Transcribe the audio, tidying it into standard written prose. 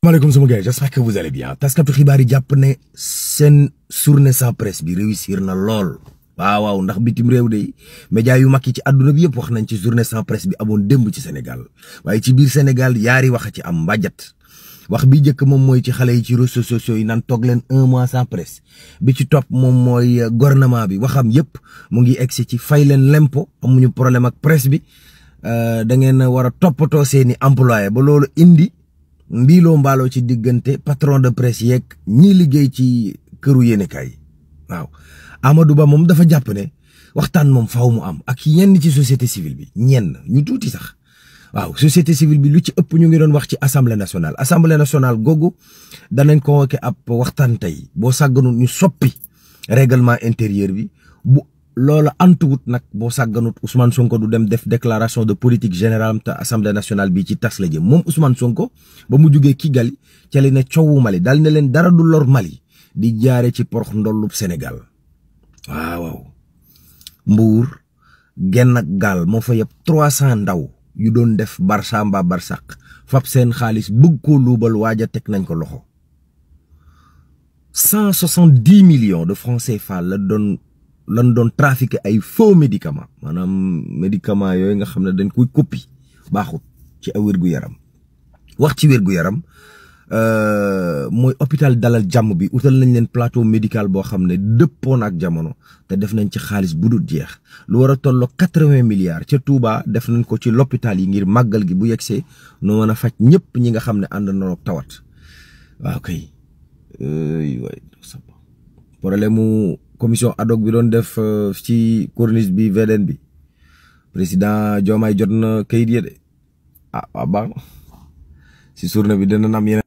maaleykum sama gars j'espère que vous allez bien taskatu xibaar yi jàpp ne seen journée sans presse bi réussir na lool waaw ndax bitim réew de média yu mag yi ci àdduna bi yëpp wax nañ ci journée sans presse bi amoon démb ci Sénégal waaye ci biir Sénégal yaari wax ci am mbàjjat wax bi njëkk moom mooy ci xale yi ci réseaux sociaux yi naan toog leen 1 mois sans presse bi ci topp moom mooy gouvernement bi waxam yëpp mu ngi egsi ci fay leen lempo amuñu problème ak presse bi da ngeen war a toppatoo seeni employé ba loolu indi mbiiloo mbaaloo ci diggante patron de presse yeeg ñii liggéey ci këru yéenekaay yi waaw Amadou Ba moom dafa jàpp ne waxtaan moom faaw mu am ak ñenn ci société civile bi ñenn ñu tuuti sax waaw société civile bi lu ci ëpp ñu ngi doon wax ci assemblée nationale googu danañ convoqué ab waxtaan tey boo sàgganut ñu soppi règlement intérieur bi bu loola antuwut nag boo sàgganut Ousmane Sonko du dem def déclaration de politique générale te assemblée nationale bi ci tas la jëm moom Ousmane Sonko ba mu jugee Kigali ca li ne coowu Mali daal ne leen dara du lor Mali di jaare ci porox ndollub Sénégal waaw Mbuur genn ak gaal moo fa yëpp 300 ndaw yu doon def Barça mbaa Barsaq fab seen xaalis bëgg koo luubal waaja teg nañ ko loxo 170 millions de francs CFA lan doon trafiqué ay faux médicaments maanaam médicaments yooyu nga xam ne dañ koy copie baaxut ci wér-gu-yaram wax ci wér-gu-yaram mooy hôpital Dalal Jàmm bi utal nañ leen plateau médical boo xam ne dëppoon ak jamono te def nañ ci xaalis bu dul jeex lu war a tolloo 80 milliards ca Touba def nañ ko ci l'hôpital yi ngir màggal gi bu yegsee noo mën a faj ñëpp ñi nga xam ne ànd na tawat waaw kay problème mu commission ad hoc bi doon def ci corniche bi VDN bi président Diomaye jot na kayit ya de waaw baax si journée bi dina am yeneen